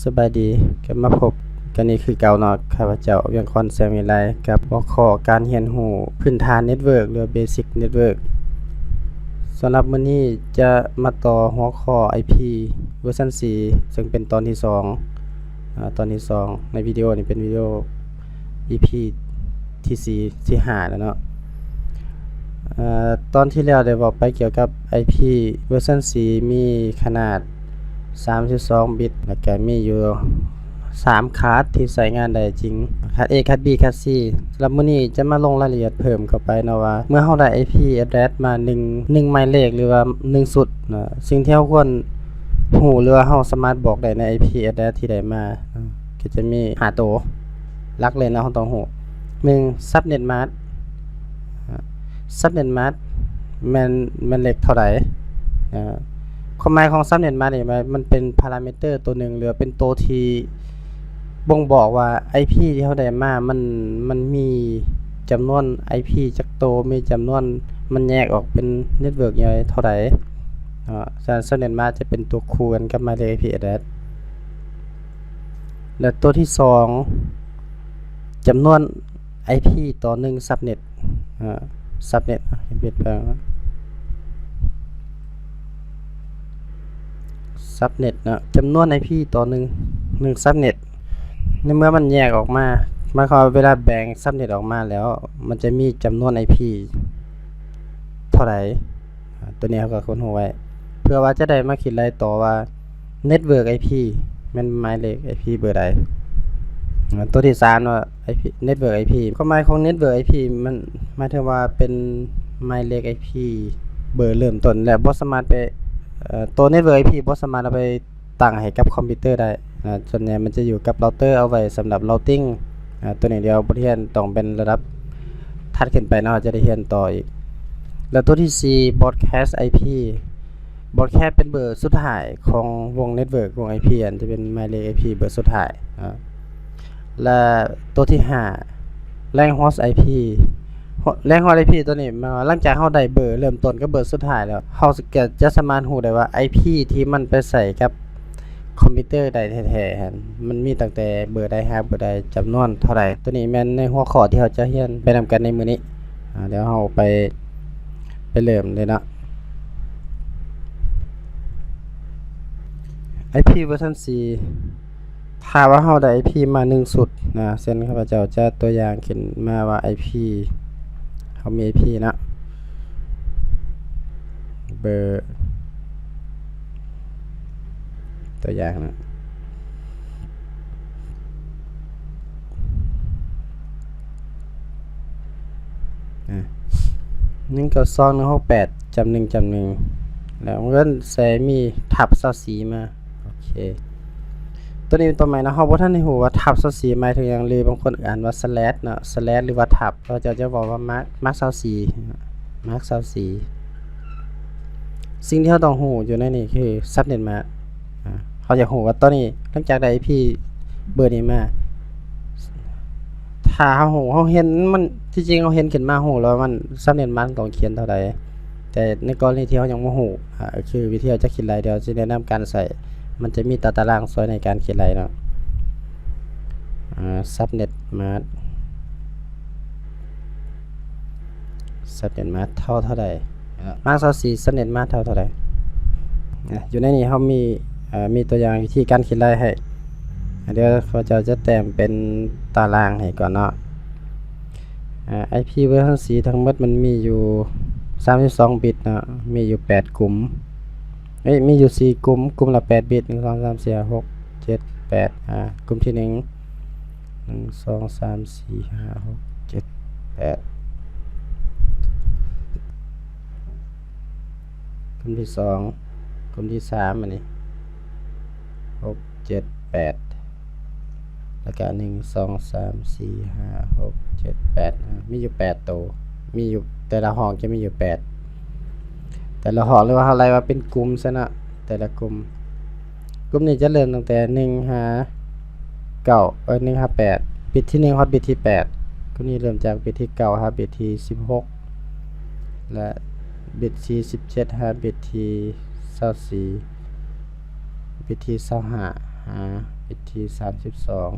ສະບາຍດີ ກັບມາພົບກັນອີກຄືເກົ່າເນາະ, ຂ້າພະເຈົ້າ ວຽງຄອນ ແສງວິໄລ ກັບຫົວຂໍ້ການຮຽນຮູ້ພື້ນຖານເນັດເວີກ ຫຼື ເບສິກເນັດເວີກ. ສຳລັບມື້ນີ້ຈະມາຕໍ່ຫົວຂໍ້ໄອພີເວີຊັນສີ່ ເຊິ່ງເປັນຕອນທີສອງ ອາ ຕອນທີສອງ ໃນວິດີໂອນີ້ເປັນວິດີໂອ ອີພີທີສີ່ ທີຫ້າແລ້ວເນາະ. ເອີ ຕອນທີ່ແລ້ວໄດ້ເວົ້າໄປກ່ຽວກັບໄອພີເວີຊັນສີ່ ມີຂະໜາດສາມສິບສອງບິດ ແລ້ວກະມີຢູ່ສາມຄາສທີ່ໃຊ້ງານໄດ້ຈິງ ຄາສ A ຄາສ B ຄາສ C. ສຳລັບມື້ນີ້ຈະມາລົງລາຍລະອຽດເພີ່ມເຂົ້າໄປເນາະວ່າ ເມື່ອເຮົາໄດ້ໄອພີແອັດເດຣສມາໜຶ່ງ ໜຶ່ງໝາຍເລກ ຫຼືວ່າໜຶ່ງຊຸດນະ, ສິ່ງທີ່ເຮົາຄວນຮູ້ ຫຼືວ່າເຮົາສາມາດບອກໄດ້ໃນໄອພີແອັດເດຣສທີ່ໄດ້ມາ ກໍຈະມີຫ້າໂຕຫຼັກເລີຍເນາະ ເຮົາຕ້ອງຮູ້. ໜຶ່ງ ຊັບເນັດມາສ ອາ ຊັບເນັດມາສແມ່ນ ແມ່ນເລກເທົ່າໃດ? ອາ ຄວາມໝາຍຂອງຊັບເນັດມາສນີ້ ມັນ ມັນເປັນພາຣາມິເຕີໂຕໜຶ່ງ ຫຼືວ່າເປັນໂຕທີ່ບົ່ງບອກວ່າໄອພີທີ່ເຮົາໄດ້ມາ ມັນ ມັນມີຈຳນວນໄອພີຈັກໂຕ, ມີຈຳນວນ ມັນແຍກອອກເປັນເນັດເວີກຍ່ອຍເທົ່າໃດເນາະ. ສະນັ້ນ ຊັບເນັດມາສຈະເປັນຕົວຄູ່ກັນກັບໝາຍເລກໄອພີແອັດເດຣສ. ແລະ ຕົວທີສອງ ຈຳນວນໄອພີຕໍ່ໜຶ່ງຊັບເນັດ ອາ ຊັບເນັດ ເຮັດຜິດເບິ່ງ ຊັບເນັດເນາະ, ຈຳນວນໄອພີຕໍ່ໜຶ່ງ ໜຶ່ງຊັບເນັດ. ໃນເມື່ອມັນແຍກອອກມາ ໝາຍຄວາມວ່າເວລາແບ່ງຊັບເນັດອອກມາແລ້ວ ມັນຈະມີຈຳນວນໄອພີເທົ່າໃດ? ອາ ຕົວນີ້ເຮົາກໍຄວນຮູ້ໄວ້ ເພື່ອວ່າຈະໄດ້ມາຄິດໄລ່ຕໍ່ວ່າ ເນັດເວີກໄອພີແມ່ນໝາຍເລກໄອພີເບີໃດ. ອາ ຕົວທີສາມເນາະ ໄອພີ ເນັດເວີກໄອພີ ຄວາມໝາຍຂອງເນັດເວີກໄອພີ ມັນໝາຍເຖິງວ່າເປັນໝາຍເລກໄອພີເບີເລີ່ມຕົ້ນ ແລະ ບໍ່ສາມາດໄປ ເອີ ຕົວເນັດເວີກໄອພີບໍ່ສາມາດເອົາໄປ ຕັ້ງໃຫ້ກັບຄອມພິວເຕີໄດ້ນະ. ສ່ວນໃຫຍ່ມັນຈະຢູ່ກັບເຣົາເຕີ ເອົາໄວ້ສຳລັບເຣົາຕິງ ອາ ຕົວນີ້ດຽວບົດຮຽນຕ້ອງເປັນລະດັບຖັດຂຶ້ນໄປເນາະ ຈະໄດ້ຮຽນຕໍ່ອີກ. ແລ້ວຕົວທີສີ່ ບຣອດຄາສໄອພີ ບຣອດຄາສເປັນເບີສຸດທ້າຍຂອງວົງເນັດເວີກ ວົງໄອພີ ອັນທີ່ເປັນໝາຍເລກໄອພີເບີສຸດທ້າຍນະ. ແລະ ຕົວທີຫ້າ ແລັງຮອສໄອພີ ແລັງຮອສໄອພີຕົວນີ້ ໝາຍວ່າຫຼັງຈາກເຮົາໄດ້ເບີເລີ່ມຕົ້ນກັບເບີສຸດທ້າຍແລ້ວ ເຮົາກໍຈະສາມາດຮູ້ໄດ້ວ່າໄອພີທີ່ມັນໄປໃຊ້ກັບຄອມພິວເຕີໄດ້ແທ້ໆຫັ້ນ ມັນມີຕັ້ງແຕ່ເບີໃດຫາເບີໃດ ຈຳນວນເທົ່າໃດ. ຕົວນີ້ແມ່ນໃນຫົວຂໍ້ທີ່ເຮົາຈະຮຽນໄປນຳກັນໃນມື້ນີ້. ອາ ດຽວເຮົາໄປ ໄປເລີ່ມເລີຍເນາະ. ໄອພີເວີຊັນສີ່ ຖ້າວ່າເຮົາໄດ້ໄອພີມາໜຶ່ງຊຸດນະ ເຊັ່ນ ຂ້າພະເຈົ້າຈະຕົວຢ່າງຂຶ້ນມາວ່າໄອພີ ເຮົາມີໄອພີເນາະ ເບີ ຕົວຢ່າງນະ ອາ ໜຶ່ງເກົ້າສອງ ໜຶ່ງຫົກແປດ ຈ້ຳໜຶ່ງ ຈ້ຳໜຶ່ງ ແລ້ວມັນກໍໃສ່ມີທັບຊາວສີ່ມາ. ໂອເຄ ຕົວນີ້ເປັນຕົວໃໝ່ເນາະ ເຮົາບໍ່ທັນໄດ້ຮູ້ວ່າທັບຊາວສີ່ໝາຍເຖິງຫຍັງ ຫຼືບາງຄົນອ່ານວ່າສະແລັດເນາະ ສະແລັດ ຫຼືວ່າທັບ ເຂົາເຈົ້າຈະເວົ້າວ່າມາກ ມາກຊາວສີ່ ມາກຊາວສີ່. ສິ່ງທີ່ເຮົາຕ້ອງຮູ້ຢູ່ໃນນີ້ຄືຊັບເນັດມາສ ອາ ເຮົາຢາກຮູ້ວ່າຕອນນີ້ຫຼັງຈາກໄດ້ໄອພີເບີນີ້ມາ ຖ້າເຮົາຮູ້ ເຮົາເຫັນມັນ ທີ່ຈິງເຮົາເຫັນຂຶ້ນມາຮູ້ແລ້ວວ່າມັນ ຊັບເນັດມາສຕ້ອງຂຽນເທົ່າໃດ ແຕ່ໃນກໍລະນີທີ່ເຮົາຍັງບໍ່ຮູ້ ອາ ຄືວິທີເຮົາຈະຄິດໄລ່ ດຽວຊິແນະນຳການໃຊ້ ມັນຈະມີຕາຕະລາງຊ່ວຍໃນການຄິດໄລ່ເນາະ. ອາ ຊັບເນັດມາສ ຊັບເນັດມາສເທົ່າເທົ່າໃດ? ອາ ມາກຊາວສີ່ ຊັບເນັດມາສເທົ່າເທົ່າໃດ? ອາ ຢູ່ໃນນີ້ເຮົາມີ ເອີ ມີຕົວຢ່າງວິທີການຄິດໄລ່ໃຫ້ ອາ ດຽວຂ້າພະເຈົ້າຈະແຕ້ມເປັນຕາລາງໃຫ້ກ່ອນເນາະ. ອາ ໄອພີເວີຊັນສີ່ທັງໝົດມັນມີຢູ່ສາມສິບສອງບິດເນາະ ມີຢູ່ແປດກຸ່ມ ເອີຍ ມີຢູ່ສີ່ກຸ່ມ ກຸ່ມລະແປດບິດ ໜຶ່ງ ສອງ ສາມ ສີ່ ຫ້າ ຫົກ ເຈັດ ແປດ ອາ ກຸ່ມທີໜຶ່ງ ໜຶ່ງ ສອງ ສາມ ສີ່ ຫ້າ ຫົກ ເຈັດ ແປດ ກຸ່ມທີສອງ ກຸ່ມທີສາມ ອັນນີ້ ຫົກ ເຈັດ ແປດ ແລ້ວກະ ໜຶ່ງ ສອງ ສາມ ສີ່ ຫ້າ ຫົກ ເຈັດ ແປດ ອາ ມີຢູ່ແປດໂຕ ມີຢູ່ ແຕ່ລະຫ້ອງຈະມີຢູ່ແປດ ແຕ່ລະຫ້ອງ ຫຼືວ່າເຮົາໄລ່ວ່າເປັນກຸ່ມຊະເນາະ ແຕ່ລະກຸ່ມ ກຸ່ມນີ້ຈະເລີ່ມຕັ້ງແຕ່ໜຶ່ງຫາເກົ້າ ເອີ ໜຶ່ງຫາແປດ ບິດທີໜຶ່ງຮອດບິດທີແປດ ກຸ່ມນີ້ເລີ່ມຈາກບິດທີເກົ້າຫາບິດທີສິບຫົກ ແລະ ບິດທີສິບເຈັດຫາບິດທີຊາວສີ່ ບິດທີຊາວຫ້າຫາ ວິທີສາມສິບສອງ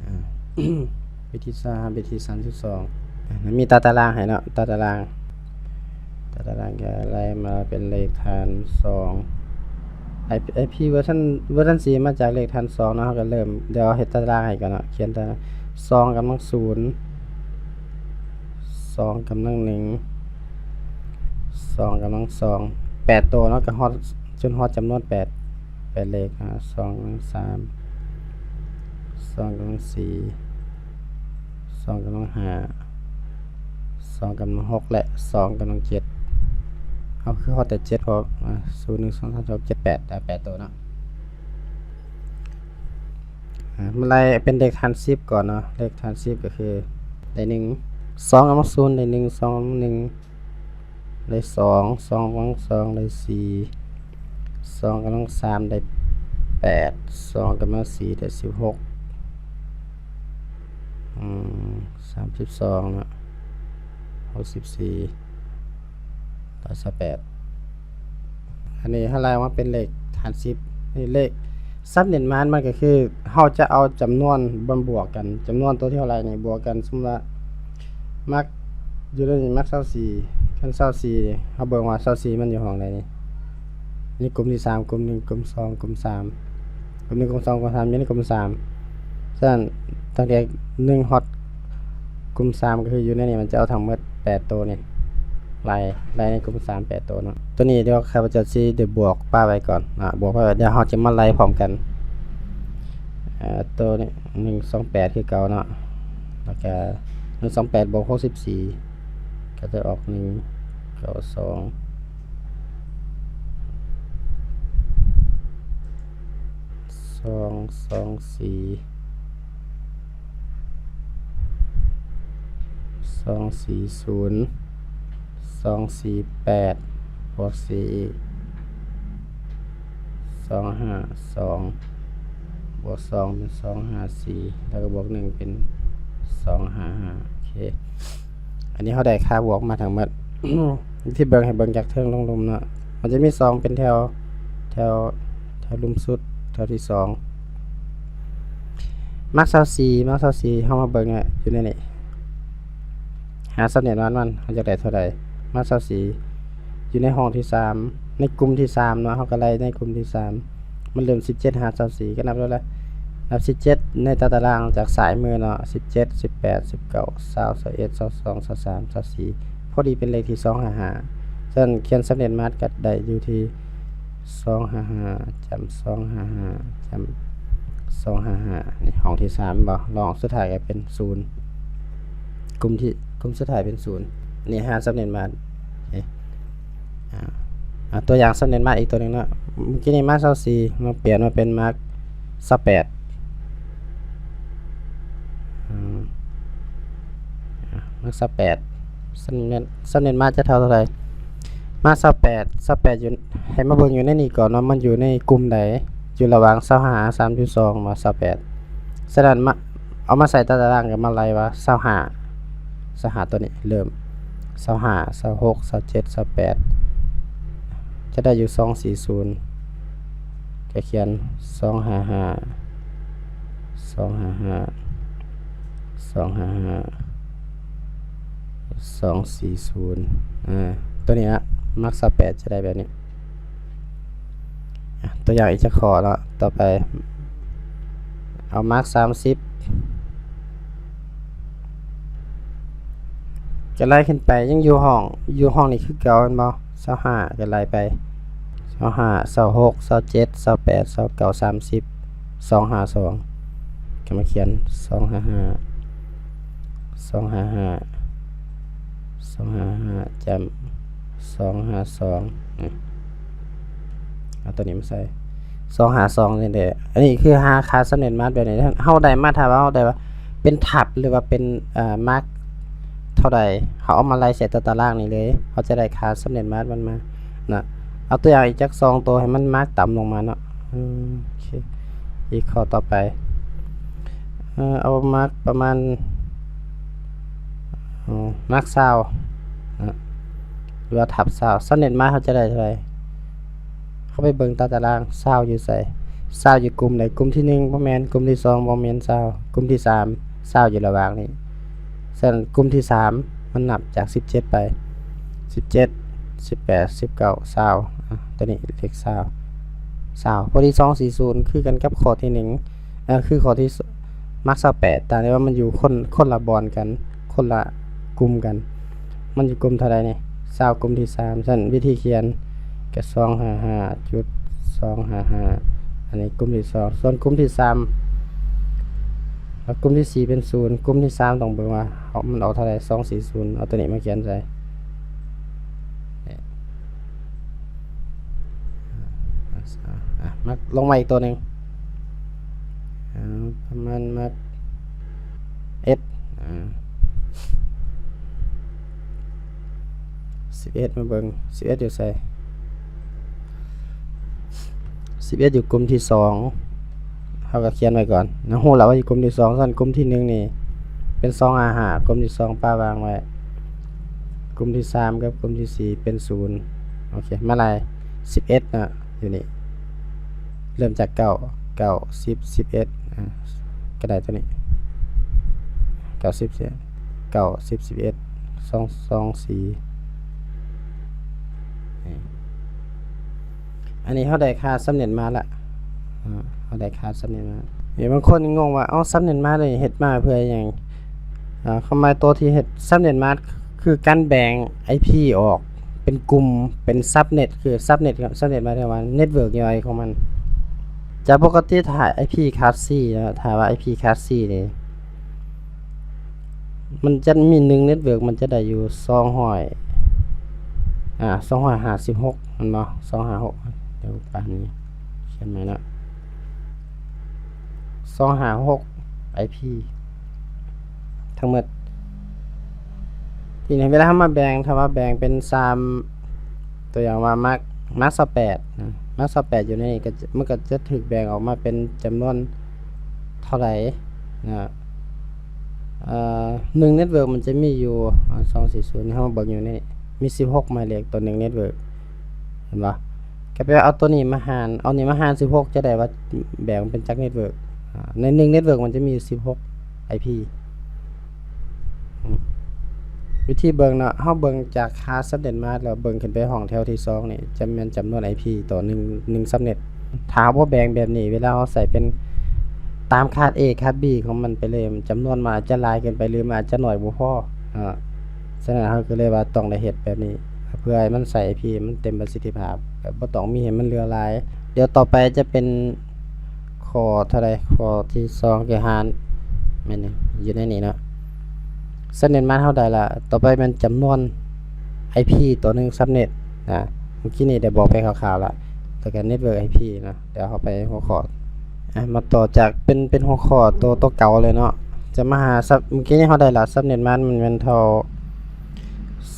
ອາ ວິທີສາມ ວິທີສາມສິບສອງ ອາ ມັນມີຕາຕະລາງໃຫ້ເນາະ ຕາຕະລາງ ຕາຕະລາງກໍໄລ່ມາເປັນເລກຖານສອງ ໄອພີເວີຊັນ ເວີຊັນສີ່ມາຈາກເລກຖານສອງເນາະ ເຮົາກໍເລີ່ມ ດຽວເຮັດຕາຕະລາງໃຫ້ກ່ອນເນາະ ຂຽນຕາ ສອງກຳລັງສູນ ສອງກຳລັງໜຶ່ງ ສອງກຳລັງສອງ ແປດໂຕເນາະ ກໍຮອດ ຈົນຮອດຈຳນວນແປດ ແປດເລກ ອາ ສອງກຳລັງສາມ ສອງກຳລັງສີ່ ສອງກຳລັງຫ້າ ສອງກຳລັງຫົກ ແລະ ສອງກຳລັງເຈັດ ເຮົາຄືຮອດແຕ່ເຈັດ ເພາະ ອາ ສູນ ໜຶ່ງ ສອງ ສາມ ສີ່ ຫ້າ ຫົກ ເຈັດ ແປດ ອາ ແປດໂຕເນາະ ອາ ມາໄລ່ເປັນເລກຖານສິບກ່ອນເນາະ ເລກຖານສິບກໍຄືໄດ້ໜຶ່ງ ສອງກຳລັງສູນ ໄດ້ໜຶ່ງ ສອງກຳລັງໜຶ່ງ ໄດ້ສອງ ສອງກຳລັງສອງ ໄດ້ສີ່ ສອງກຳລັງສາມ ໄດ້ແປດ ສອງກຳລັງສີ່ ໄດ້ສິບຫົກ ອືມ ສາມສິບສອງເນາະ ຫົກສິບສີ່ ຮ້ອຍຊາວແປດ ອັນນີ້ເຮົາໄລ່ອອກມາເປັນເລກຖານສິບ ນີ້ເລກ ສາມເໜັ້ນມາ ມັນກໍຄືເຮົາຈະເອົາຈຳນວນມາບວກກັນ ຈຳນວນໂຕທີ່ເຮົາໄລ່ນີ້ບວກກັນ ສົມມຸດວ່າ ມັກຢູ່ໃນນີ້ມັກຊາວສີ່ ຄັນຊາວສີ່ ເຮົາເບິ່ງວ່າຊາວສີ່ມັນຢູ່ຫ້ອງໃດນີ້ ໃນກຸ່ມທີສາມ ກຸ່ມໜຶ່ງ ກຸ່ມສອງ ກຸ່ມສາມ ກຸ່ມໜຶ່ງ ກຸ່ມສອງ ກຸ່ມສາມ ຢູ່ໃນກຸ່ມສາມ ສະນັ້ນ ຕັ້ງແຕ່ໜຶ່ງຮອດກຸ່ມສາມ ກໍຄືຢູ່ໃນນີ້ ມັນຈະເອົາທັງໝົດແປດໂຕນີ້ ໄລ່ ໄລ່ໃນກຸ່ມສາມແປດໂຕເນາະ ໂຕນີ້ດຽວຂ້າພະເຈົ້າຊິໄດ້ບວກປະໄວ້ກ່ອນເນາະ ບວກປະໄວ້ ດຽວເຮົາຈະມາໄລ່ພ້ອມກັນ ເອີ ໂຕນີ້ ໜຶ່ງສອງແປດ ຄືເກົ່າເນາະ ແລ້ວກະ ໜຶ່ງສອງແປດ ບວກ ຫົກສິບສີ່ ກໍຈະອອກ ໜຶ່ງເກົ້າສອງ ສອງສອງສີ່ ສອງສີ່ສູນ ສອງສີ່ແປດ ບວກສີ່ອີກ ສອງຫ້າສອງ ບວກສອງເປັນສອງຫ້າສີ່ ແລ້ວກໍບວກໜຶ່ງເປັນສອງຫ້າຫ້າ ໂອເຄ ອັນນີ້ເຮົາໄດ້ຄ່າບວກມາທັງໝົດ ທີ່ເບິ່ງໃຫ້ເບິ່ງຈາກເທິງລົງລຸ່ມເນາະ ມັນຈະມີສອງເປັນແຖວ ແຖວ ແຖວລຸ່ມສຸດ ແຖວທີສອງ ມັກຊາວສີ່ ມັກຊາວສີ່ ເຮົາມາເບິ່ງຢູ່ໃນນີ້ ຫາສຳເລັດວັນມັນ ເຮົາຢາກໄດ້ເທົ່າໃດ ມັກຊາວສີ່ ຢູ່ໃນຫ້ອງທີສາມ ໃນກຸ່ມທີສາມເນາະ ເຮົາກໍໄລ່ໃນກຸ່ມທີສາມ ມັນເລີ່ມສິບເຈັດຫາຊາວສີ່ ກໍນັບແລ້ວແຫຼະ ນັບສິບເຈັດໃນຕາຕະລາງຈາກຊ້າຍມືເນາະ ສິບເຈັດ ສິບແປດ ສິບເກົ້າ ຊາວ ຊາວເອັດ ຊາວສອງ ຊາວສາມ ຊາວສີ່ ພໍດີເປັນເລກທີສອງຫ້າຫ້າ ສະນັ້ນຂຽນສຳເລັດມາດກໍໄດ້ຢູ່ທີ່ສອງຫ້າຫ້າ ຈ້ຳສອງຫ້າຫ້າ ຈ້ຳສອງຫ້າຫ້າ ນີ້ຫ້ອງທີສາມແມ່ນບໍ່ ລອງສຸດທ້າຍກໍເປັນສູນ ກຸ່ມທີ່ ກຸ່ມສຸດທ້າຍເປັນສູນ ນີ້ຫາສຳເລັດມາດ ເອີ ອາ ຕົວຢ່າງສຳເລັດມາດອີກຕົວໜຶ່ງເນາະ ເມື່ອກີ້ນີ້ມາຊາວສີ່ ລອງປ່ຽນມາເປັນມາຊາວແປດ ອາ ມາຊາວແປດ ສຳເລັດ ສຳເລັດມາຈະເທົ່າເທົ່າໃດ ມາຊາວແປດ ຊາວແປດຢູ່ ໃຫ້ມາເບິ່ງຢູ່ໃນນີ້ກ່ອນວ່າມັນຢູ່ໃນກຸ່ມໃດ ຢູ່ລະຫວ່າງຊາວຫ້າ ສາມສິບສອງ ມາຊາວແປດ ສະນັ້ນມາ ເອົາມາໃສ່ຕາຕະລາງ ກໍມາໄລ່ວ່າຊາວຫ້າ ຊາວຫ້າຕົວນີ້ເລີ່ມ ຊາວຫ້າ ຊາວຫົກ ຊາວເຈັດ ຊາວແປດ ຈະໄດ້ຢູ່ສອງສີ່ສູນ ກໍຂຽນສອງຫ້າຫ້າ ສອງຫ້າຫ້າ ສອງຫ້າຫ້າ ສອງສີ່ສູນ ອາ ຕົວນີ້ລະ ມັກຊາວແປດຈະໄດ້ແບບນີ້ ອາ ຕົວຢ່າງອີກຈັກຂໍ້ເນາະ ຕໍ່ໄປ ເອົາມາກສາມສິບ ກໍໄລ່ຂຶ້ນໄປ ຍັງຢູ່ຫ້ອງ ຢູ່ຫ້ອງນີ້ຄືເກົ່າແມ່ນບໍ່ ຊາວຫ້າ ກໍໄລ່ໄປ ຊາວຫ້າ ຊາວຫົກ ຊາວເຈັດ ຊາວແປດ ຊາວເກົ້າ ສາມສິບ ສອງຫ້າສອງ ກໍມາຂຽນສອງຫ້າຫ້າ ສອງຫ້າຫ້າ ສອງຫ້າຫ້າ ຈ້ຳ ສອງຫ້າສອງ ນີ້ ເອົາຕົວນີ້ມາໃສ່ ສອງຫ້າສອງ ນີ້ເດ້ ອັນນີ້ຄືຫາຄ່າສຳເລັດມາດແບບນີ້ ເຮົາໄດ້ມາ ຖ້າວ່າເຮົາໄດ້ວ່າເປັນທັບ ຫຼືວ່າເປັນ ເອີ ມາກເທົ່າໃດ ເຮົາເອົາມາໄລ່ໃສ່ຕົວຕາລາງນີ້ເລີຍ ເຮົາຈະໄດ້ຄ່າສຳເລັດມາດມັນມານະ ເອົາຕົວຢ່າງອີກຈັກສອງໂຕໃຫ້ມັນມາກຕ່ຳລົງມາເນາະ ອືມ ໂອເຄ ອີກຂໍ້ຕໍ່ໄປ ເອີ ເອົາມາກປະມານ ເອີ ມາກຊາວນະ ຫຼືວ່າທັບຊາວ ສຳເລັດມາດເຮົາຈະໄດ້ເທົ່າໃດ? ເຂົ້າໄປເບິ່ງຕາຕະລາງ ຊາວຢູ່ໃສ? ຊາວຢູ່ກຸ່ມໃດ? ກຸ່ມທີໜຶ່ງບໍ່ແມ່ນ, ກຸ່ມທີສອງບໍ່ແມ່ນຊາວ, ກຸ່ມທີສາມ ຊາວຢູ່ລະຫວ່າງນີ້. ສະນັ້ນກຸ່ມທີສາມມັນນັບຈາກສິບເຈັດໄປ ສິບເຈັດ ສິບແປດ ສິບເກົ້າ ຊາວ ອາ ຕົວນີ້ເລກຊາວ ຊາວ ພໍດີສອງສີ່ສູນ ຄືກັນກັບຂໍ້ທີໜຶ່ງ ເອີ ຄືຂໍ້ທີ່ ມາສອງແປດ ຕ່າງແຕ່ວ່າມັນຢູ່ຄົນ ຄົນລະບ່ອນກັນ ຄົນລະກຸ່ມກັນ. ມັນຢູ່ກຸ່ມເທົ່າໃດນີ້? ຊາວ ກຸ່ມທີສາມ. ຊັ້ນວິທີຂຽນກໍສອງຫ້າຫ້າຈຸດສອງຫ້າຫ້າ ອັນນີ້ກຸ່ມທີສອງ. ສ່ວນກຸ່ມທີສາມ ແລ້ວກຸ່ມທີສີ່ເປັນສູນ ກຸ່ມທີສາມຕ້ອງເບິ່ງວ່າ ເອົາ ມັນອອກເທົ່າໃດ? ສອງສີ່ສູນ ເອົາຕົວນີ້ມາຂຽນໃສ່ ອາ ມາ ລົງມາອີກຕົວໜຶ່ງ ເອົາ ປະມານມາ ເອັດ ອາ ສິບເອັດ ມາເບິ່ງ ສິບເອັດ ຢູ່ໃສ? ສິບເອັດ ຢູ່ກຸ່ມທີສອງ ເຮົາກໍຂຽນໄວ້ກ່ອນນະ ຮູ້ແລ້ວວ່າຢູ່ກຸ່ມທີສອງ. ຊັ້ນກຸ່ມທີໜຶ່ງນີ້ເປັນສອງຫ້າຫ້າ ກຸ່ມທີສອງປະຫວ່າງໄວ້ ກຸ່ມທີສາມກັບກຸ່ມທີສີ່ເປັນສູນ. ໂອເຄ ມາໄລ່ ສິບເອັດ ເນາະ ຢູ່ນີ້ ເລີ່ມຈາກເກົ້າ ເກົ້າ ສິບ ສິບເອັດ ອາ ກໍໄດ້ຕົວນີ້ ເກົ້າ ສິບ ສິບເອັດ ເກົ້າ ສິບ ສິບເອັດ ສອງ ສອງ ສີ່ ນີ້ ອັນນີ້ເຮົາໄດ້ຄ່າສຳເລັດມາລະ ເຮົາໄດ້ຄ່າສຳເລັດມາ. ມີບາງຄົນງົງວ່າ ເອົ້າ ສຳເລັດມານີ້ເຮັດມາເພື່ອຫຍັງ? ຄວາມໝາຍຕົວທີ່ເຮັດສຳເລັດມາ ຄືການແບ່ງໄອພີອອກເປັນກຸ່ມ ເປັນຊັບເນັດ ຄືຊັບເນັດ ຊັບເນັດໝາຍເຖິງວ່າເນັດເວີກຍ່ອຍຂອງມັນ. ຈາກປົກກະຕິຖ້າໄອພີຄາສຊີເນາະ ຖ້າວ່າໄອພີຄາສຊີນີ້ ມັນຈະມີໜຶ່ງເນັດເວີກ ມັນຈະໄດ້ຢູ່ສອງຮ້ອຍ ອາ ສອງຮ້ອຍຫ້າສິບຫົກ ແມ່ນບໍ່? ສອງຫ້າຫົກ ດຽວປານນີ້ ຂຽນໃໝ່ເນາະ ສອງຫ້າຫົກ ໄອພີ ທັງໝົດ. ທີນີ້ເວລາເຮົາມາແບ່ງ ຖ້າວ່າແບ່ງເປັນສາມ ຕົວຢ່າງວ່າມາກ ມາກຊາວແປດນະ ມາກຊາວແປດ ຢູ່ໃນນີ້ກໍຈະ ມັນກໍຈະຖືກແບ່ງອອກມາເປັນຈຳນວນເທົ່າໃດນະ ເອີ ໜຶ່ງເນັດເວີກມັນຈະມີຢູ່ ອາ ສອງສີ່ສູນ ເຮົາມາເບິ່ງຢູ່ໃນນີ້ ມີສິບຫົກໝາຍເລກຕໍ່ໜຶ່ງເນັດເວີກ ເຫັນບໍ່? ກໍແປວ່າເອົາຕົວນີ້ມາຫານ ເອົານີ້ມາຫານສິບຫົກ ຈະໄດ້ວ່າແບ່ງເປັນຈັກເນັດເວີກ ອາ ໃນໜຶ່ງເນັດເວີກມັນຈະມີຢູ່ສິບຫົກໄອພີ. ອາ ວິທີເບິ່ງເນາະ ເຮົາເບິ່ງຈາກຄ່າຊັບເນັດມາ ແລ້ວເບິ່ງຂຶ້ນໄປຫ້ອງແຖວທີສອງນີ້ ຈະແມ່ນຈຳນວນໄອພີຕໍ່ໜຶ່ງ ໜຶ່ງຊັບເນັດ. ຖ້າເຮົາບໍ່ແບ່ງແບບນີ້ ເວລາເຮົາໃສ່ເປັນຕາມຄາສເອ ຄາສບີຂອງມັນໄປເລີຍ ຈຳນວນມັນອາດຈະຫຼາຍເກີນໄປ ຫຼືມັນອາດຈະໜ້ອຍບໍ່ພໍ ອາ ສະນັ້ນເຮົາກໍເລີຍວ່າຕ້ອງໄດ້ເຮັດແບບນີ້ ເພື່ອໃຫ້ມັນໃຊ້ໄອພີມັນເຕັມປະສິດທິພາບ ແບບບໍ່ຕ້ອງມີໃຫ້ມັນເຫຼືອຫຼາຍ. ດຽວຕໍ່ໄປຈະເປັນຂໍ້ເທົ່າໃດ? ຂໍ້ທີສອງ ຄືຫານ ແມ່ນຢູ່ໃນນີ້ເນາະ ຊັບເນັດມາເຮົາໄດ້ລະ. ຕໍ່ໄປແມ່ນຈຳນວນໄອພີຕໍ່ໜຶ່ງຊັບເນັດນະ ເມື່ອກີ້ນີ້ໄດ້ບອກໄປຄ່າວໆລະ ແລ້ວກໍເນັດເວີກໄອພີນະ. ດຽວເຮົາໄປຫົວຂໍ້ ອາ ມາຕໍ່ຈາກເປັນ ເປັນຫົວຂໍ້ໂຕ ໂຕເກົ່າເລີຍເນາະ ຈະມາຫາຊັບ ເມື່ອກີ້ນີ້ເຮົາໄດ້ລະ ຊັບເນັດມາມັນແມ່ນເທົ່າ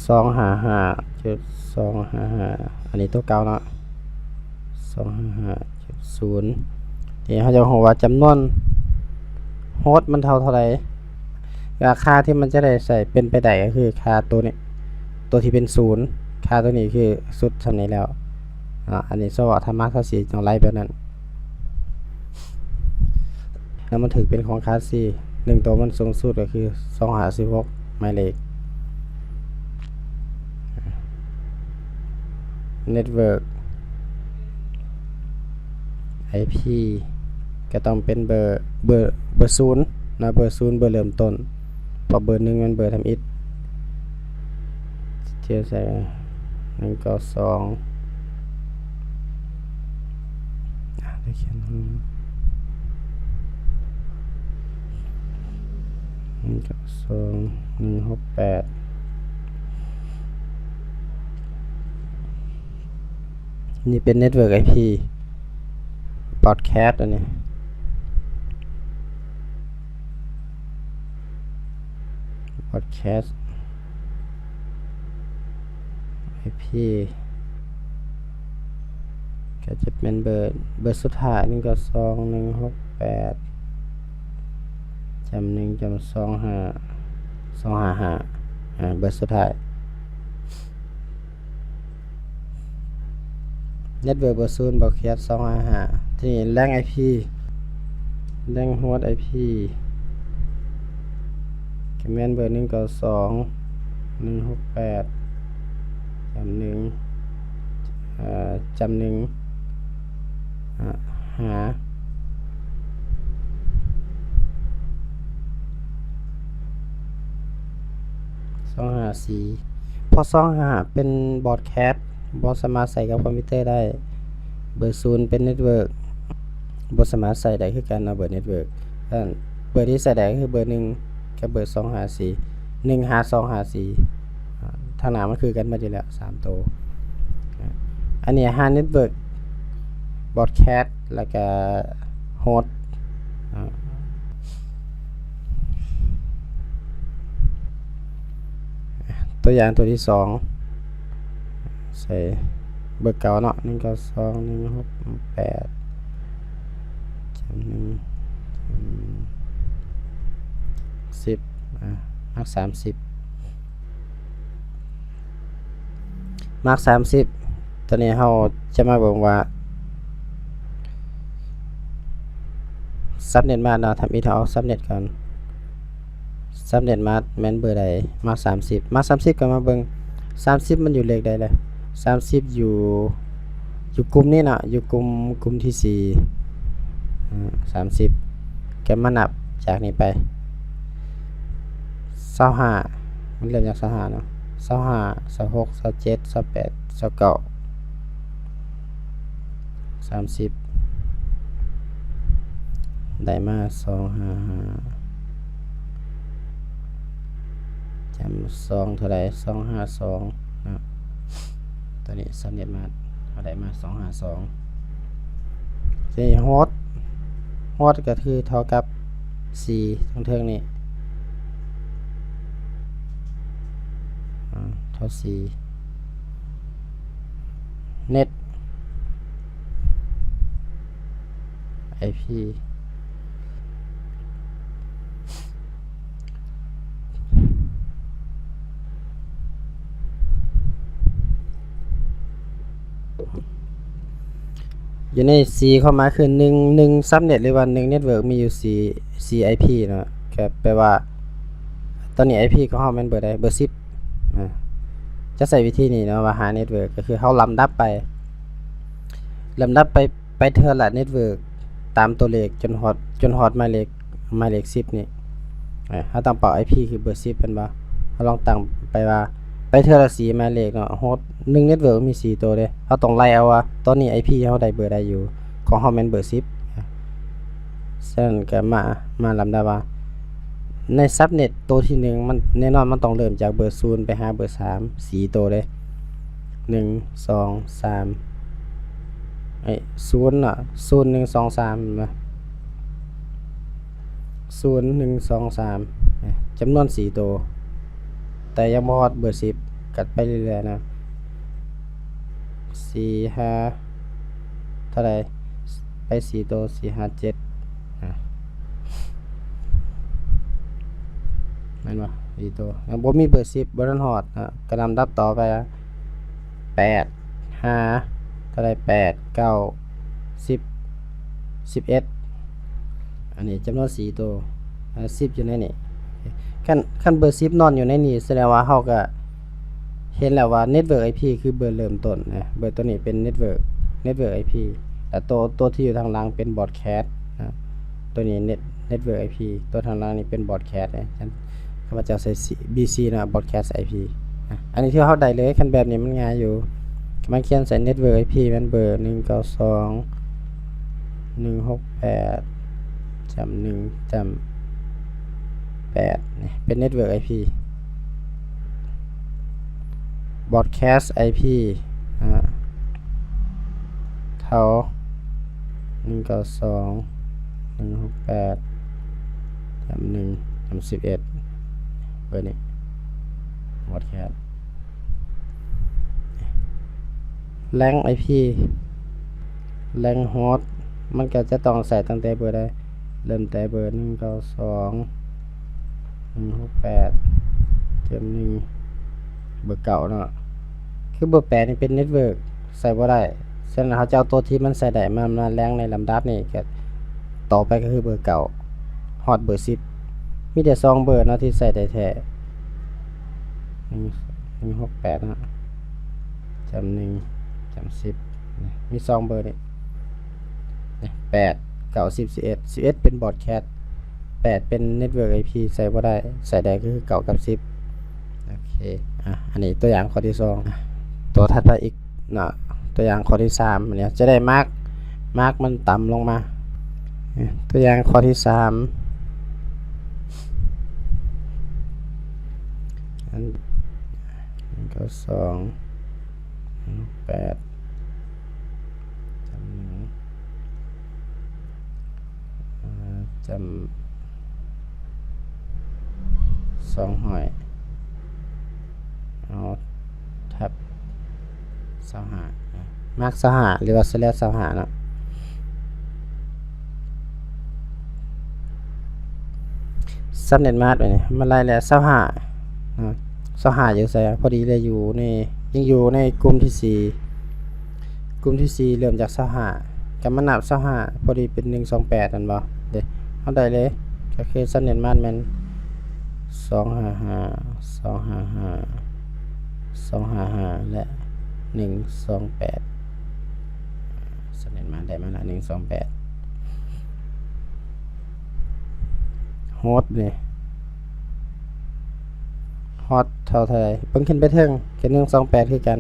ສອງຫ້າຫ້າຈຸດສອງຫ້າຫ້າ ອັນນີ້ໂຕເກົ່າເນາະ ສອງຫ້າຫ້າຈຸດສູນ. ນີ້ເຮົາຈະຮູ້ວ່າຈຳນວນໂຮສມັນເທົ່າເທົ່າໃດ ແລະ ຄ່າທີ່ມັນຈະໄດ້ໃຊ້ເປັນໄປໄດ້ກໍຄືຄ່າໂຕນີ້ ໂຕທີ່ເປັນສູນ ຄ່າໂຕນີ້ຄືສຸດສ່ຳນີ້ແລ້ວເນາະ. ອັນນີ້ສະເພາະຖ້າມາກຊາວສີ່ຕ້ອງໄລ່ແບບນັ້ນ ແລ້ວມັນຖືກເປັນຂອງຄາສຊີ ໜຶ່ງໂຕມັນສູງສຸດກໍຄືສອງຫ້າສິບຫົກໝາຍເລກ. ເນັດເວີກໄອພີກໍຕ້ອງເປັນເບີ ເບີ ເບີສູນນະ ເບີສູນ ເບີເລີ່ມຕົ້ນ ເພາະເບີໜຶ່ງແມ່ນເບີທຳອິດ. ເຈໃສ່ ໜຶ່ງເກົ້າສອງ ອາ ໄດ້ຂຽນ ໜຶ່ງເກົ້າສອງ ໜຶ່ງຫົກແປດ ນີ້ເປັນເນັດເວີກໄອພີ ບຣອດຄາສ ອັນນີ້ ບຣອດຄາສ ໄອພີ ກໍຈະເປັນເບີ ເບີສຸດທ້າຍ ໜຶ່ງເກົ້າສອງ ໜຶ່ງຫົກແປດ ຈ້ຳ ໜຶ່ງຈ້ຳ ສອງຫ້າ ສອງຫ້າຫ້າ ອາ ເບີສຸດທ້າຍ. ເນັດເວີກເບີສູນ ບຣອດແຄສສອງຫ້າຫ້າ. ທີນີ້ແລນໄອພີ ແລນໂຮສໄອພີ ກະແມ່ນເບີໜຶ່ງເກົ້າສອງ ໜຶ່ງຫົກແປດ ຈ້ຳໜຶ່ງ ເອີ ຈ້ຳໜຶ່ງ ຫາ ຫາ ສອງຫ້າສີ່ ເພາະສອງຫ້າເປັນບຣອດແຄສ ບໍ່ສາມາດໃຊ້ກັບຄອມພິວເຕີໄດ້. ເບີສູນເປັນເນັດເວີກ ບໍ່ສາມາດໃຊ້ໄດ້ຄືກັນເນາະ ເບີເນັດເວີກ. ເອີ ເບີທີ່ໃຊ້ໄດ້ຄືເບີໜຶ່ງກັບເບີສອງຫ້າສີ່ ໜຶ່ງຫ້າສອງຫ້າສີ່ ທາງໜ້າມັນຄືກັນໝົດຢູ່ແລ້ວ ສາມໂຕ. ອັນນີ້ຫາເນັດເວີກ ບຣອດແຄສ ແລ້ວກະໂຮສ ຕົວຢ່າງຕົວທີສອງ ໃສ່ເບີເກົ່າເນາະ ໜຶ່ງເກົ້າສອງ ໜຶ່ງຫົກແປດ ຈ້ຳໜຶ່ງ ອືມ ສິບ ອາ ມັກສາມສິບ ມັກສາມສິບ. ຕອນນີ້ເຮົາຈະມາເບິ່ງວ່າ ຊັບເນັດມາດເນາະ ທຳອິດເຮົາເອົາຊັບເນັດກ່ອນ. ຊັບເນັດມາດແມ່ນເບີໃດ? ມາດສາມສິບ ມາດສາມສິບ ກໍມາເບິ່ງ ສາມສິບມັນຢູ່ເລກໃດລະ? ສາມສິບຢູ່ ຢູ່ກຸ່ມນີ້ເນາະ ຢູ່ກຸ່ມ ກຸ່ມທີສີ່ ອາ ສາມສິບ ກໍມານັບຈາກນີ້ໄປ ຊາວຫ້າ ມັນເລີ່ມຈາກຊາວຫ້າເນາະ ຊາວຫ້າ ຊາວຫົກ ຊາວເຈັດ ຊາວແປດ ຊາວເກົ້າ ສາມສິບ ໄດ້ມາສອງຫ້າຫ້າ ຈຳສອງເທົ່າໃດ? ສອງຫ້າສອງເນາະ ຕົວນີ້ຊັບເນັດມາດ ເຮົາໄດ້ມາສອງຫ້າສອງ. ທີນີ້ໂຮສ ໂຮສກໍຄືເທົ່າກັບສີ່ ເທິງໆນີ້ ອາ ເທົ່າສີ່ ເນັດໄອພີ ຢູ່ໃນສີ່ຄວາມໝາຍຄື ໜຶ່ງ ໜຶ່ງຊັບເນັດ ຫຼືວ່າໜຶ່ງເນັດເວີກ ມີຢູ່ສີ່ ສີ່ໄອພີເນາະ ກໍແປວ່າ ຕອນນີ້ໄອພີຂອງເຮົາແມ່ນເບີໃດ? ເບີສິບ ອາ ຈະໃຊ້ວິທີນີ້ເນາະ ວ່າຫາເນັດເວີກ ກໍຄືເຮົາລຳດັບໄປ ລຳດັບໄປ ໄປເທື່ອລະເນັດເວີກຕາມຕົວເລກຈົນຮອດ ຈົນຮອດໝາຍເລກ ໝາຍເລກສິບນີ້ ເຮົາຕັ້ງເປົ້າໄອພີຄືເບີສິບແມ່ນບໍ່? ເຮົາລອງຕັ້ງໄປວ່າ ໄປເທື່ອລະສີ່ໝາຍເລກເນາະ ໂຮສ ໜຶ່ງເນັດເວີກມີສີ່ໂຕເດ້ ເຮົາຕ້ອງໄລ່ເອົາວ່າຕອນນີ້ໄອພີເຮົາໄດ້ເບີໃດຢູ່ ຂອງເຮົາແມ່ນເບີສິບ. ສະນັ້ນກໍມາ ມາລຳດັບວ່າ ໃນຊັບເນັດໂຕທີໜຶ່ງ ມັນ ແນ່ນອນມັນຕ້ອງເລີ່ມຈາກເບີສູນໄປຫາເບີສາມ ສີ່ໂຕເດ້ ໜຶ່ງ ສອງ ສາມ ເອີ ສູນເນາະ ສູນ ໜຶ່ງ ສອງ ສາມ ເຫັນບໍ່? ສູນ ໜຶ່ງ ສອງ ສາມ ຈຳນວນສີ່ໂຕ ແຕ່ຍັງບໍ່ຮອດເບີສິບ ກັດໄປເລື້ອຍໆນະ ສີ່ ຫ້າ ເທົ່າໃດ? ໄປສີ່ໂຕ ສີ່ ຫ້າ ເຈັດ ອາ ແມ່ນບໍ່? ສີ່ໂຕ ຍັງບໍ່ມີເບີສິບ ບໍ່ທັນຮອດ ອາ ກະລຳດັບຕໍ່ໄປ ແປດ ຫ້າ ເທົ່າໃດ? ແປດ ເກົ້າ ສິບ ສິບເອັດ ອັນນີ້ຈຳນວນສີ່ໂຕ ອາ ສິບຢູ່ໃນນີ້ ຄັນ ຄັນເບີສິບນອນຢູ່ໃນນີ້ ສະແດງວ່າເຮົາກະເຫັນແລ້ວວ່າເນັດເວີກໄອພີຄືເບີເລີ່ມຕົ້ນນະ ເບີໂຕນີ້ເປັນເນັດເວີກ ເນັດເວີກໄອພີ ແລະໂຕ ໂຕທີ່ຢູ່ທາງຫຼັງເປັນບຣອດແຄສນະ ໂຕນີ້ເນັດ ເນັດເວີກໄອພີ ໂຕທາງຫຼັງນີ້ເປັນບຣອດແຄສເດ້ ຂ້າພະເຈົ້າໃສ່ ບີຊີ ເນາະ ບຣອດແຄສໄອພີ ອາ ອັນນີ້ຖືວ່າເຮົາໄດ້ເລີຍ ຄັນແບບນີ້ມັນງ່າຍຢູ່ ມາຂຽນໃສ່ເນັດເວີກໄອພີ ແມ່ນເບີໜຶ່ງເກົ້າສອງ ໜຶ່ງຫົກແປດ ຈ້ຳໜຶ່ງ ຈ້ຳແປດ ນີ້ເປັນເນັດເວີກໄອພີ ບຣອດແຄສໄອພີ ອາ ເທົ່າ ໜຶ່ງເກົ້າສອງ ໜຶ່ງຫົກແປດ ຈ້ຳໜຶ່ງ ຈ້ຳສິບເອັດ ເບີນີ້ ບຣອດແຄສ ແລນໄອພີ ແລນໂຮສ ມັນກໍຈະຕ້ອງໃຊ້ຕັ້ງແຕ່ເບີໃດ? ເລີ່ມແຕ່ເບີໜຶ່ງເກົ້າສອງ ໜຶ່ງຫົກແປດ ເຈັດໜຶ່ງ ເບີເກົ້າເນາະ ຄືເບີແປດນີ້ເປັນເນັດເວີກ ໃຊ້ບໍ່ໄດ້ ສະນັ້ນເຮົາຈະເອົາຕົວທີ່ມັນໃຊ້ໄດ້ມາ ມາແລງໃນລຳດັບນີ້ ກໍຕໍ່ໄປກໍຄືເບີເກົ້າ ຮອດເບີສິບ ມີແຕ່ສອງເບີເນາະທີ່ໃຊ້ໄດ້ແທ້ ໜຶ່ງ ໜຶ່ງຫົກແປດເນາະ ຈຳໜຶ່ງ ຈຳສິບ ມີສອງເບີນີ້ ແປດ ເກົ້າ ສິບ ສິບເອັດ ສິບເອັດເປັນບອດແຄສ ແປດເປັນເນັດເວີກໄອພີ ໃຊ້ບໍ່ໄດ້ ໃຊ້ໄດ້ກໍຄືເກົ້າກັບສິບ ໂອເຄ ອ່ະ ອັນນີ້ຕົວຢ່າງຂໍ້ທີສອງ ຕົວຖັດໄປອີກເນາະ ຕົວຢ່າງຂໍ້ທີສາມ ອັນນີ້ຈະໄດ້ມາກ ມາກມັນຕ່ຳລົງມາ ຕົວຢ່າງຂໍ້ທີສາມ ອັນ ໜຶ່ງເກົ້າສອງ ແປດ ຈຳໜຶ່ງ ຈຳສອງຮ້ອຍ ເອົາ ທັບ ຊາວຫ້າ ມາກຊາວຫ້າ ຫຼືວ່າສະແລັດຊາວຫ້າເນາະ ຊັບເນັດມາສ ບັດນີ້ ມັນໄລ່ແລ້ວ ຊາວຫ້າ ຊາວຫ້າຢູ່ໃສ? ພໍດີເລີຍ ຢູ່ໃນ ຍັງຢູ່ໃນກຸ່ມທີສີ່ ກຸ່ມທີສີ່ເລີ່ມຈາກຊາວຫ້າ ກໍມານັບຊາວຫ້າ ພໍດີເປັນໜຶ່ງສອງແປດ ແມ່ນບໍ່? ເດ້ ເຮົາໄດ້ເລີຍ ກໍຄືຊັບເນັດມາສແມ່ນ ສອງຫ້າຫ້າ ສອງຫ້າຫ້າ ສອງຫ້າຫ້າ ແລະ ໜຶ່ງສອງແປດ ສະແນນມາໄດ້ມາລະ ໜຶ່ງສອງແປດ ໂຮສນີ້ ຮອດເທົ່າໃດ? ເບິ່ງຂຶ້ນໄປເທິງ ກໍໜຶ່ງສອງແປດຄືກັນ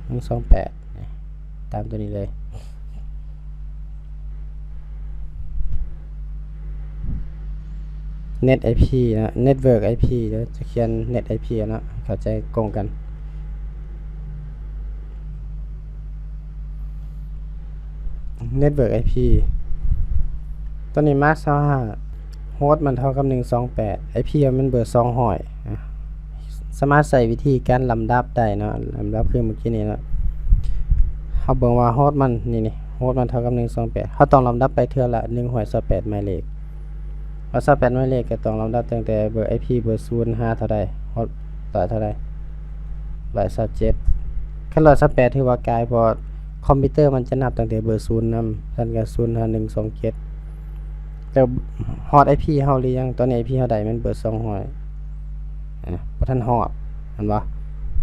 ໜຶ່ງສອງແປດ ຕາມຕົວນີ້ເລີຍ. ເນັດໄອພີເນາະ ເນັດເວີກໄອພີເດີ ຈະຂຽນເນັດໄອພີເນາະ ເຂົ້າໃຈກົງກັນ ເນັດເວີກໄອພີ ຕົວນີ້ມາກຊາວຫ້າ ໂຮສມັນເທົ່າກັບໜຶ່ງສອງແປດ ໄອພີມັນເບີສອງຮ້ອຍ ສາມາດໃຊ້ວິທີການລຳດັບໄດ້ເນາະ ລຳດັບຄືເມື່ອກີ້ນີ້ເນາະ ເຮົາເບິ່ງວ່າໂຮສມັນ ນີ້ ນີ້ ໂຮສມັນເທົ່າກັບໜຶ່ງສອງແປດ ເຮົາຕ້ອງລຳດັບໄປເທື່ອລະໜຶ່ງຮ້ອຍຊາວແປດໝາຍເລກ ຮ້ອຍຊາວແປດໝາຍເລກກໍຕ້ອງລຳດັບຕັ້ງແຕ່ເບີໄອພີເບີສູນຫາເທົ່າໃດ ຮອດຮ້ອຍເທົ່າໃດ ຮ້ອຍຊາວເຈັດ ຄັນຮ້ອຍຊາວແປດຖືວ່າກາຍ ເພາະຄອມພິວເຕີມັນຈະນັບຕັ້ງແຕ່ເບີສູນນຳ ຊັ້ນກໍສູນຫາໜຶ່ງສອງເຈັດ ແລ້ວຮອດໄອພີເຮົາຫຼືຍັງ? ຕອນນີ້ໄອພີເຮົາໄດ້ແມ່ນເບີສອງຮ້ອຍ ອ່າ ບໍ່ທັນຮອດ ແມ່ນບໍ່?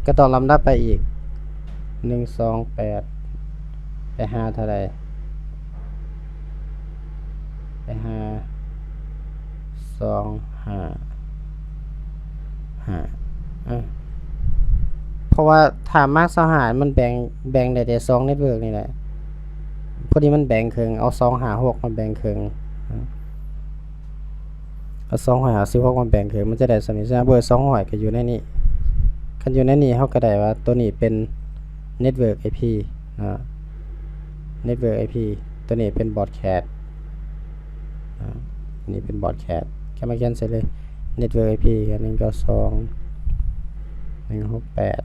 ກໍຕ້ອງລຳດັບໄປອີກ ໜຶ່ງສອງແປດ ໄປຫາເທົ່າໃດ? ໄປຫາ ສອງຫ້າຫ້າ ອ່າ ເພາະວ່າຖ້າມາກຊາວຫ້າ ມັນແບ່ງ ແບ່ງໄດ້ແຕ່ສອງເນັດເວີກນີ້ແຫຼະ ພໍດີມັນແບ່ງເຄິ່ງ ເອົາສອງຫ້າຫົກມາແບ່ງເຄິ່ງ ເອົາສອງຮ້ອຍຫ້າສິບຫົກມາແບ່ງເຄິ່ງ ມັນຈະໄດ້ສ່ຳນີ້ ສະນັ້ນເບີສອງຮ້ອຍກໍຢູ່ໃນນີ້ ຄັນຢູ່ໃນນີ້ ເຮົາກໍໄດ້ວ່າໂຕນີ້ເປັນເນັດເວີກໄອພີເນາະ ເນັດເວີກໄອພີ ໂຕນີ້ເປັນບຣອດແຄສ ອ່າ ນີ້ເປັນບຣອດແຄສ ກໍມາຂຽນໃສ່ເລີຍ ເນັດເວີກໄອພີ ໜຶ່ງເກົ້າສອງ ໜຶ່ງຫົກແປດ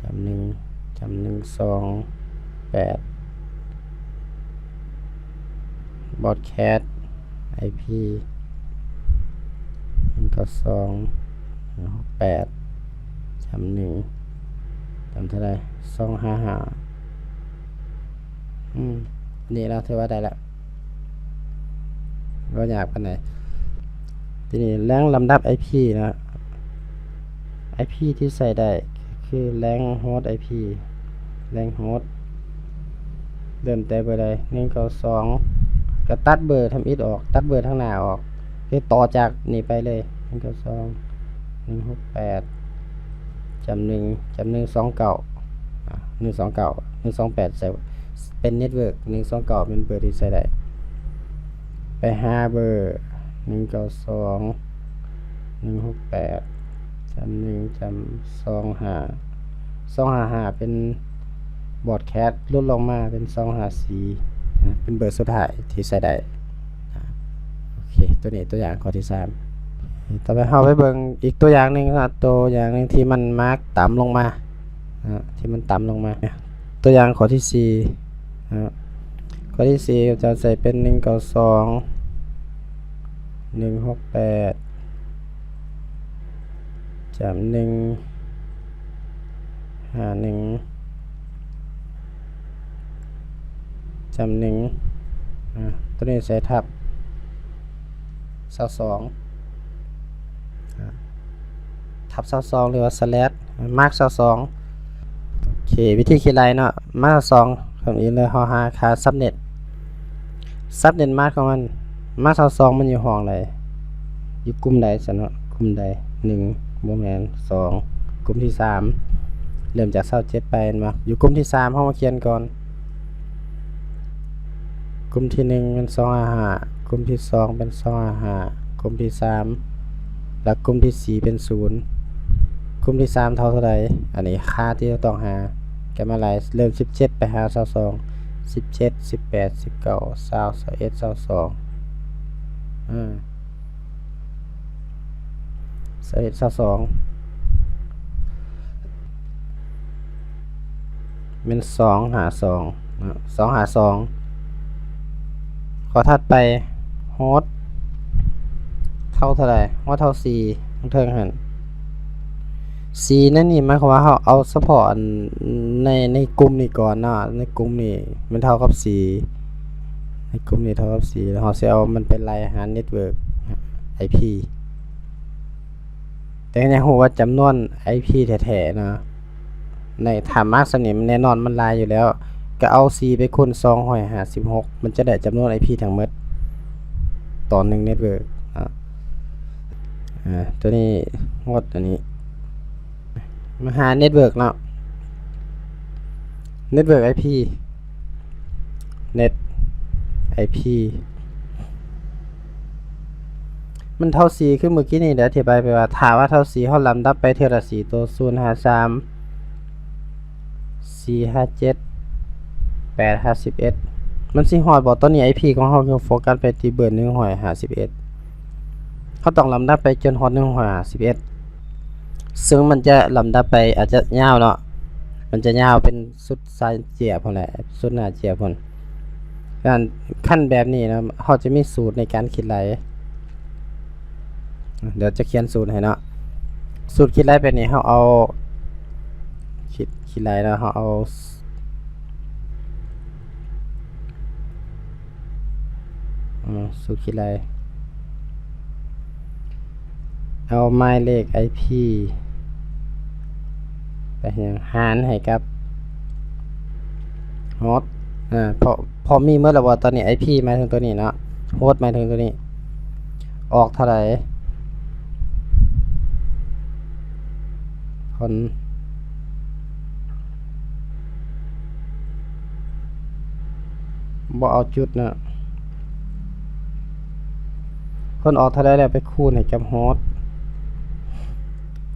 ຈຳໜຶ່ງ ຈຳໜຶ່ງສອງແປດ ບຣອດແຄສ ໄອພີ ໜຶ່ງເກົ້າສອງ ໜຶ່ງຫົກແປດ ຈຳໜຶ່ງ ຈຳເທົ່າໃດ? ສອງຫ້າຫ້າ ອືມ ນີ້ລະ ຖືວ່າໄດ້ລະ ບໍ່ຍາກປານໃດ. ທີນີ້ແລງລຳດັບໄອພີເນາະ ໄອພີທີ່ໃຊ້ໄດ້ຄືແລງໂຮສໄອພີ ແລງໂຮສ ເລີ່ມແຕ່ເບີໃດ? ໜຶ່ງເກົ້າສອງ ກໍຕັດເບີທຳອິດອອກ ຕັດເບີທາງໜ້າອອກ ຄືຕໍ່ຈາກນີ້ໄປເລີຍ ໜຶ່ງເກົ້າສອງ ໜຶ່ງຫົກແປດ ຈຳໜຶ່ງ ຈຳໜຶ່ງສອງເກົ້າ ອ່າ ໜຶ່ງສອງເກົ້າ ໜຶ່ງສອງແປດ ໃສ່ເປັນເນັດເວີກ ໜຶ່ງສອງເກົ້າ ເປັນເບີທີ່ໃຊ້ໄດ້ ໄປຫາເບີ ໜຶ່ງເກົ້າສອງ ໜຶ່ງຫົກແປດ ຈຳໜຶ່ງ ຈຳສອງຫ້າ ສອງຫ້າຫ້າ ເປັນບຣອດແຄສ ຫຼຸດລົງມາເປັນສອງຫ້າສີ່ ອ່າ ເປັນເບີສຸດທ້າຍທີ່ໃຊ້ໄດ້ ອ່າ ໂອເຄ ຕົວນີ້ຕົວຢ່າງຂໍ້ທີສາມ ຕໍ່ໄປເຮົາໄປເບິ່ງອີກຕົວຢ່າງໜຶ່ງເນາະ ຕົວຢ່າງໜຶ່ງທີ່ມັນມາກຕ່ຳລົງມາເນາະ ທີ່ມັນຕ່ຳລົງມາ ຕົວຢ່າງຂໍ້ທີສີ່ເນາະ ຂໍ້ທີສີ່ຈະໃສ່ເປັນ ໜຶ່ງເກົ້າສອງ ໜຶ່ງຫົກແປດ ຈຳໜຶ່ງ ຫ້າໜຶ່ງ ຈຳໜຶ່ງ ອາ ຕົວນີ້ໃສ່ທັບຊາວສອງ ອາ ທັບຊາວສອງ ຫຼືວ່າສະແລັດ ມາກຊາວສອງ. ໂອເຄ ວິທີຄິດໄລ່ເນາະ ມາກຊາວສອງ ຄຳອີກເລີຍ ເຮົາຫາຄ່າຊັບເນັດ ຊັບເນັດມາກຂອງມັນ ມາກຊາວສອງ ມັນຢູ່ຫ້ອງໃດ? ຢູ່ກຸ່ມໃດຊັ້ນເນາະ? ກຸ່ມໃດ? ໜຶ່ງ ບໍ່ແມ່ນ ສອງ ກຸ່ມທີສາມ ເລີ່ມຈາກຊາວເຈັດໄປແມ່ນບໍ່? ຢູ່ກຸ່ມທີສາມ ເຮົາມາຂຽນກ່ອນ ກຸ່ມທີໜຶ່ງແມ່ນສອງຫ້າຫ້າ ກຸ່ມທີສອງເປັນສອງຫ້າຫ້າ ກຸ່ມທີສາມ ແລະ ກຸ່ມທີສີ່ເປັນສູນ ກຸ່ມທີສາມເທົ່າເທົ່າໃດ? ອັນນີ້ຄ່າທີ່ເຮົາຕ້ອງຫາ ກະມາໄລ່ເລີ່ມສິບເຈັດໄປຫາຊາວສອງ ສິບເຈັດ ສິບແປດ ສິບເກົ້າ ຊາວ ຊາວເອັດ ຊາວສອງ ອາ ຊາວເອັດ ຊາວສອງ ແມ່ນສອງຫ້າສອງເນາະ ສອງຫ້າສອງ ຂໍ້ຖັດໄປ ໂຮດ ເທົ່າເທົ່າໃດ? ໂຮດເທົ່າສີ່ ເທິງຫັ້ນ ສີ່ໃນນີ້ໝາຍຄວາມວ່າເຮົາເອົາສະເພາະອັນ ໃນ ໃນກຸ່ມນີ້ກ່ອນເນາະ ໃນກຸ່ມນີ້ມັນເທົ່າກັບສີ່ ໃນກຸ່ມນີ້ເທົ່າກັບສີ່ ແລ້ວເຮົາຊິເອົາມັນໄປໄລ່ຫາເນັດເວີກໄອພີ ແຕ່ຢາກຮູ້ວ່າຈຳນວນໄອພີແທ້ໆເນາະ ໃນຖ້າມາກສ່ຳນີ້ແນ່ນອນມັນຫຼາຍຢູ່ແລ້ວ ກະເອົາສີ່ໄປຄູນສອງຮ້ອຍຫ້າສິບຫົກ ມັນຈະໄດ້ຈຳນວນໄອພີທັງໝົດຕໍ່ໜຶ່ງເນັດເວີກເນາະ ອາ ຕົວນີ້ ໂຮດ ອັນນີ້ ມາຫາເນັດເວີກເນາະ ເນັດເວີກໄອພີ ເນັດໄອພີ ມັນເທົ່າສີ່ ຄືມື້ກີ້ນີ້ໄດ້ອະທິບາຍໄປວ່າ ຖ້າວ່າເທົ່າສີ່ ເຮົາລຳດັບໄປເທື່ອລະສີ່ໂຕ ສູນຫາສາມ ສີ່ຫາເຈັດ ແປດຫາສິບເອັດ ມັນຊິຮອດບໍ່? ຕອນນີ້ໄອພີຂອງເຮົາຄືໂຟກັສໄປທີ່ເບີໜຶ່ງຮ້ອຍຫ້າສິບເອັດ ເຮົາຕ້ອງລຳດັບໄປຈົນຮອດໜຶ່ງຮ້ອຍຫ້າສິບເອັດ ເຊິ່ງມັນຈະລຳດັບໄປອາດຈະຍາວເນາະ ມັນຈະຍາວເປັນສຸດສາຍເຈ້ຍພຸ້ນແຫຼະ ສຸດໜ້າເຈ້ຍພຸ້ນ. ນັ້ນ ຄັນແບບນີ້ນະ ເຮົາຈະມີສູດໃນການຄິດໄລ່ ດຽວຈະຂຽນສູດໃຫ້ເນາະ. ສູດຄິດໄລ່ແບບນີ້ ເຮົາເອົາ ຄິດ ຄິດໄລ່ເນາະ ເຮົາເອົາ ອືມ ສູດຄິດໄລ່ ເອົາໝາຍເລກໄອພີໄປຫາ ຫານໃຫ້ກັບໂຮດ ອາ ເພາະ ເພາະມີໝົດແລ້ວບໍ່? ຕອນນີ້ໄອພີໝາຍເຖິງຕົວນີ້ເນາະ ໂຮດໝາຍເຖິງຕົວນີ້ ອອກເທົ່າໃດ? ຜົນ ບໍ່ເອົາຈຸດເນາະ ຜົນອອກເທົ່າໃດແລ້ວໄປຄູນໃຫ້ກັບໂຮດ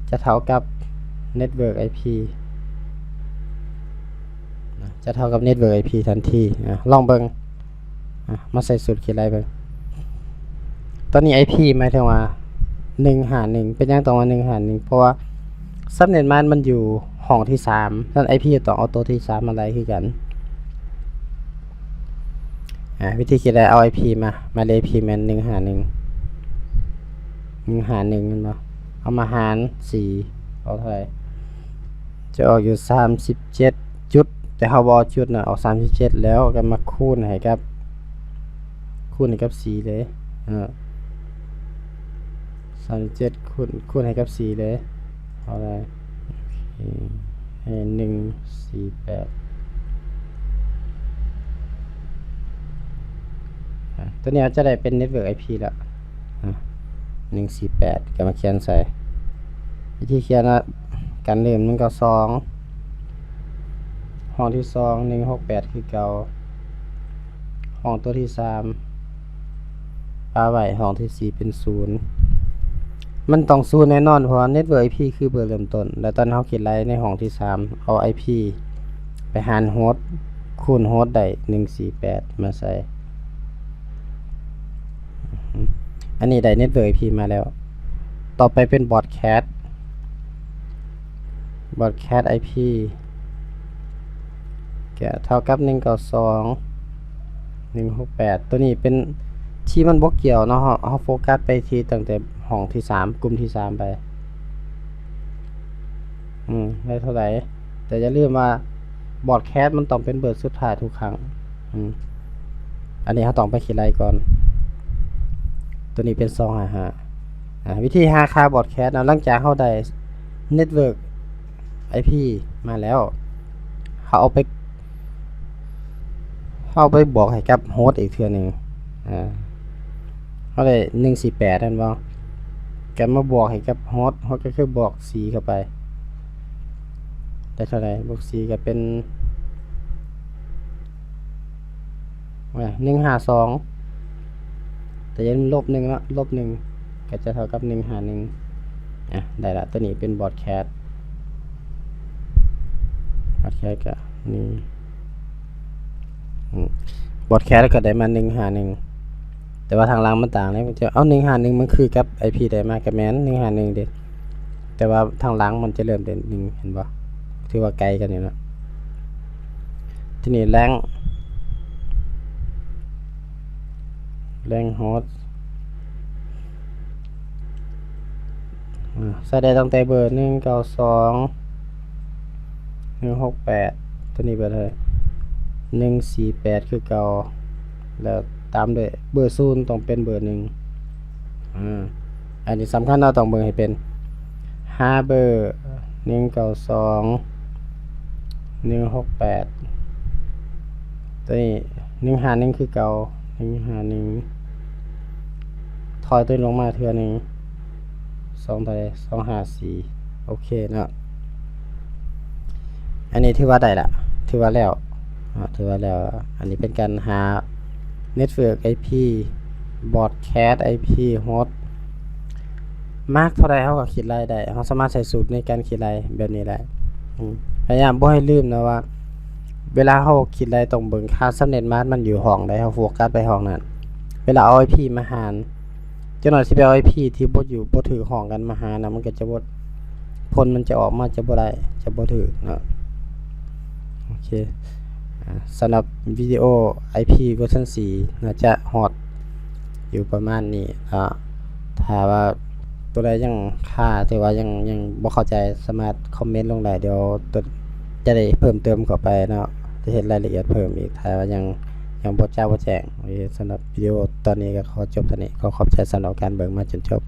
ຈະເທົ່າກັບເນັດເວີກໄອພີ ຈະເທົ່າກັບເນັດເວີກໄອພີທັນທີ. ອາ ລອງເບິ່ງ ອາ ມາໃສ່ສູດຄິດໄລ່ເບິ່ງ. ຕອນນີ້ໄອພີໝາຍເຖິງວ່າໜຶ່ງຫາໜຶ່ງ ເປັນຫຍັງຕ້ອງວ່າໜຶ່ງຫາໜຶ່ງ? ເພາະວ່າຊັບເນັດມານມັນຢູ່ຫ້ອງທີສາມ ສະນັ້ນໄອພີຕ້ອງເອົາໂຕທີສາມມາໄລ່ຄືກັນ. ອາ ວິທີຄິດໄລ່ ເອົາໄອພີມາ ໝາຍເລກໄອພີແມ່ນໜຶ່ງຫາໜຶ່ງ ໜຶ່ງຫາໜຶ່ງແມ່ນບໍ່? ເອົາມາຫານສີ່ ອອກເທົ່າໃດ? ຈະອອກຢູ່ສາມສິບເຈັດຈຸດ ແຕ່ເຮົາບໍ່ເອົາຈຸດນະ ເອົາສາມສິບເຈັດ ແລ້ວກໍມາຄູນໃຫ້ກັບ ຄູນໃຫ້ກັບສີ່ເລີຍ ເອີ ສາມສິບເຈັດຄູນ ຄູນໃຫ້ກັບສີ່ເລີຍ ເອົາໄດ້ ໂອເຄ ໃຫ້ໜຶ່ງສີ່ແປດ ອາ ຕົວນີ້ອາດຈະໄດ້ເປັນເນັດເວີກໄອພີແລ້ວ ອາ ໜຶ່ງສີ່ແປດ ກໍມາຂຽນໃສ່ ວິທີຂຽນນະ ການເລີ່ມ ໜຶ່ງເກົ້າສອງ ຫ້ອງທີສອງ ໜຶ່ງຫົກແປດ ຄືເກົ່າ ຫ້ອງຕົວທີສາມ ປະໄວ້ ຫ້ອງທີສີ່ເປັນສູນ ມັນຕ້ອງສູນແນ່ນອນ ເພາະວ່າເນັດເວີກໄອພີຄືເບີເລີ່ມຕົ້ນ ແລ້ວຕອນເຮົາຄິດໄລ່ໃນຫ້ອງທີສາມ ເອົາໄອພີໄປຫານໂຮດ ຄູນໂຮດໄດ້ໜຶ່ງສີ່ແປດມາໃສ່ ອັນນີ້ໄດ້ເນັດເວີກໄອພີມາແລ້ວ ຕໍ່ໄປເປັນບຣອດຄາສ ບຣອດຄາສໄອພີ ກະເທົ່າກັບໜຶ່ງເກົ້າສອງ ໜຶ່ງຫົກແປດ ຕົວນີ້ເປັນທີ່ມັນບໍ່ກ່ຽວເນາະ ເຮົາ ເຮົາໂຟກັສໄປທີ່ຕັ້ງແຕ່ຫ້ອງທີສາມ ກຸ່ມທີສາມໄປ ອືມ ໄດ້ເທົ່າໃດ? ແຕ່ຢ່າລືມວ່າບຣອດຄາສມັນຕ້ອງເປັນເບີສຸດທ້າຍທຸກຄັ້ງ ອືມ ອັນນີ້ເຮົາຕ້ອງໄປຄິດໄລ່ກ່ອນ ຕົວນີ້ເປັນສອງຫ້າຫ້າ ອາ ວິທີຫາຄ່າບອດແຄສເນາະ ຫຼັງຈາກເຮົາໄດ້ເນັດເວີກໄອພີມາແລ້ວ ເຮົາເອົາໄປ ເຮົາໄປບວກໃຫ້ກັບໂຮສອີກເທື່ອໜຶ່ງ ອາ ເຮົາໄດ້ໜຶ່ງສີ່ແປດແມ່ນບໍ່? ກໍມາບວກໃຫ້ກັບໂຮສ ໂຮສກໍຄືບວກສີ່ເຂົ້າໄປ ໄດ້ເທົ່າໃດ? ບວກສີ່ກໍເປັນ ອາ ໜຶ່ງຫ້າສອງ ແຕ່ຢ່າລືມລົບໜຶ່ງເນາະ ລົບໜຶ່ງກໍຈະເທົ່າກັບໜຶ່ງຫ້າໜຶ່ງ ອາ ໄດ້ລະ ຕົວນີ້ເປັນບອດແຄສ ບອດແຄສກໍໜຶ່ງ ອືມ ບອດແຄສກໍໄດ້ມາໜຶ່ງຫ້າໜຶ່ງ ແຕ່ວ່າທາງຫຼັງມັນຕ່າງເດ້ ມັນຈະ ເອົາ ໜຶ່ງຫ້າໜຶ່ງມັນຄືກັບໄອພີໄດ້ມາ ກໍແມ່ນໜຶ່ງຫ້າໜຶ່ງເດ້ ແຕ່ວ່າທາງຫຼັງມັນຈະເລີ່ມເປັນໜຶ່ງ ເຫັນບໍ່? ຖືວ່າໄກກັນຢູ່ເນາະ ທີນີ້ແລງ ແລງໂຮສ ອາ ໃສ່ໄດ້ຕັ້ງແຕ່ເບີໜຶ່ງເກົ້າສອງ ໜຶ່ງຫົກແປດ ຕົວນີ້ເບີເທົ່າໃດ? ໜຶ່ງສີ່ແປດ ຄືເກົ່າ ແລ້ວຕາມດ້ວຍເບີສູນ ຕ້ອງເປັນເບີໜຶ່ງ ອາ ອັນນີ້ສຳຄັນເນາະ ຕ້ອງເບິ່ງໃຫ້ເປັນ ຫາເບີໜຶ່ງເກົ້າສອງ ໜຶ່ງຫົກແປດ ຕົວນີ້ໜຶ່ງຫ້າໜຶ່ງຄືເກົ່າ ໜຶ່ງຫ້າໜຶ່ງ ຖອຍຕົວນີ້ລົງມາເທື່ອໜຶ່ງ ສອງເທົ່າໃດ? ສອງຫ້າສີ່ ໂອເຄເນາະ ອັນນີ້ຖືວ່າໄດ້ລະ ຖືວ່າແລ້ວ ອາ ຖືວ່າແລ້ວ ອັນນີ້ເປັນການຫາເນັດເວີກໄອພີ ບອດແຄສໄອພີ ໂຮສ ມາກເທົ່າໃດເຮົາກໍຄິດໄລ່ໄດ້ ເຮົາສາມາດໃຊ້ສູດໃນການຄິດໄລ່ແບບນີ້ໄດ້ ອາ ພະຍາຍາມບໍ່ໃຫ້ລືມນະວ່າ ເວລາເຮົາຄິດໄລ່ຕ້ອງເບິ່ງຄ່າສຳເລັດມາດມັນຢູ່ຫ້ອງໃດ ເຮົາໂຟກັສໄປຫ້ອງນັ້ນ ເວລາເອົາໄອພີມາຫານ ຈັກໜ້ອຍຊິໄປເອົາໄອພີທີ່ບໍ່ຢູ່ ບໍ່ຖືກຫ້ອງກັນມາຫານະ ມັນກໍຈະບໍ່ ຜົນມັນຈະອອກມາຈະບໍ່ໄດ້ ຈະບໍ່ຖືກເນາະ ໂອເຄ ອາ ສຳລັບວິດີໂອໄອພີເວີຊັນສີ່ ໜ້າຈະຮອດຢູ່ປະມານນີ້ ອາ ຖ້າວ່າຕົວໃດຍັງຄາ ຫຼືວ່າຍັງ ຍັງບໍ່ເຂົ້າໃຈ ສາມາດຄອມເມັນລົງໄດ້ ດຽວ ຈະໄດ້ເພີ່ມເຕີມເຂົ້າໄປເນາະ ຈະເຮັດລາຍລະອຽດເພີ່ມອີກ ຖ້າວ່າຍັງ ຍັງບໍ່ຈະບໍ່ແຈ້ງ. ໂອເຄ ສຳລັບວິດີໂອຕອນນີ້ກໍຂໍຈົບເທົ່ານີ້ ຂໍຂອບໃຈສຳລັບການເບິ່ງມາຈົນຈົບ.